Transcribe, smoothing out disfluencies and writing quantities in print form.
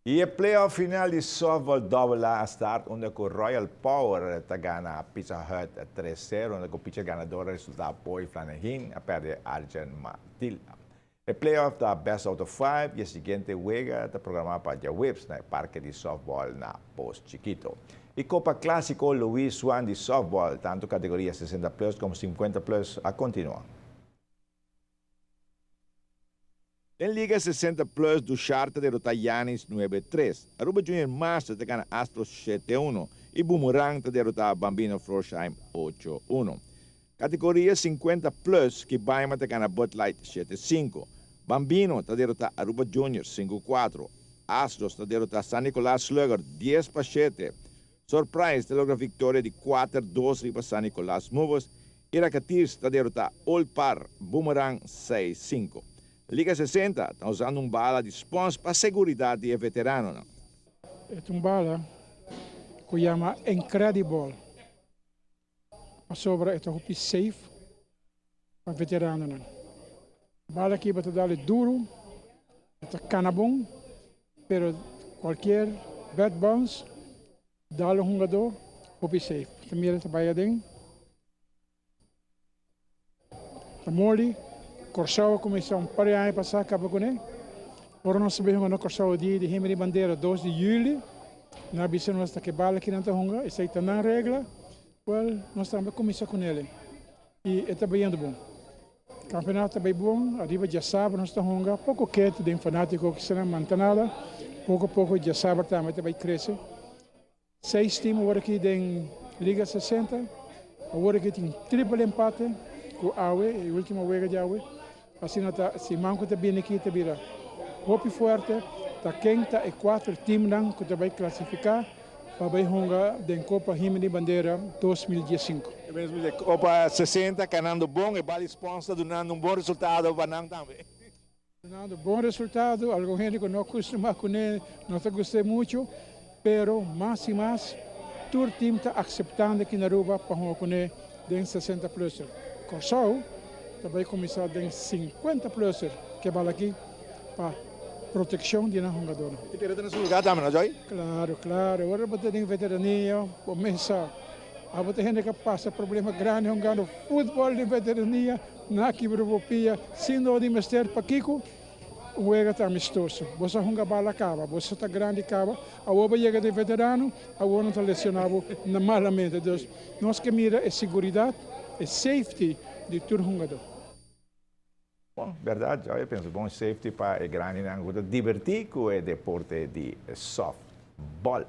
Y e playoff final di softball Double A a start unda cu Royal Power ta gana Pizza Hut tres sero unda cu pitcher ganador a resulta Boy Flanahin a perde Arjen Matilda. E playoff ta best out of five y e siguiente wega ta programa pa djaweps na e parke di softball na Pos Chikito. Y Copa Clasico Louis Swan di softball tanto categoria 60 plus como 50 plus a continua. Den Liga 60 Plus Dushar ta derota Yanis nuebe tres, Aruba Junior Masters ta gana Astros shete uno y Boomerang ta derota Bambino Florsheim ocho uno. Categoria 50 Plus Kibaima ta gana Bud Light shete sinku, Bambino ta derota Aruba Junior sinku kuatro, Astros ta derota San Nicolas Slugger dies pa shete, Surprise ta logra victoria di kuater dos riba San Nicolas Movers y Rakatirs ta derota Old Par Boomerang seis sinku. Liga 60 ta usando un bala di spons pa seguridat di e veteranonan. E ta un bala ku yama Incrediball pasobra e ta hopi safe pa veteranonan. Bala aki bo ta dal e duru, e ta kana bon, pero kualkier bad bounce dal un hungadó hopi safe. Ta mira ta bai aden. Ta moli. Kòrsou a kuminsá un par di aña pasá kaba kuné. Ora nos ta bin hunga na Kòrsou dia di Himna di Bandera dos di yüli, nan a bisa nos ta ke bala ki nan ta hunga, esei ta nan regla. Wèl, nos tambe a kuminsá kunel i e ta bayendo bon. Kampeonato ta bai bon, ariba djasabra nos ta hunga poko ketu den fanátiko kisas mantanada, poko poko djasabra tambe ta bai krese. Seis team awor aki den Liga 60. Awor aki tin triple empate ku awe, e ultimo wega di awe. Asina ta siman ku ta bini aki ta bira hopi fuerte. Ta ken ta e kuater teamnan ku ta bai klasifiká pa bai hunga den Kopa Himini Bandera 2015. E mes bisa Kopa 60 kanando bon, e bali sponsor dunando un bon resultado pa nan tambe. Dunando bon resultado, algun hende ku no kustumá kuné no ta gust'é muchu, pero mas i mas tur tim ta akseptando aki na Aruba pa hunga kuné den 60 pluser. Kòrsou ta bai kuminsá den 50 pluser ke bal aki pa protekshon di nan hungadónan. E tera ta na su lugá tambe, no Joy? Klaro, klaro. Ora bo ta den veterania, bo mes sa. Abo ta hende ku a pasa problema grandi hungando futbòl den veterania. Na kibra bo pia sin no di mester pakiko? Un wega ta amistoso. Bo sa hunga bala kaba, bo sa ta grandi kaba, awor bo yega den veterano, awor nan ta lesiona bo na malamente. Dus nos ke mira e seguridat, e safety di tur hungadó. Bon, berdad, Joy a pensa bon safety pa e grandinan ku ta dibertí ku e deporte di softball.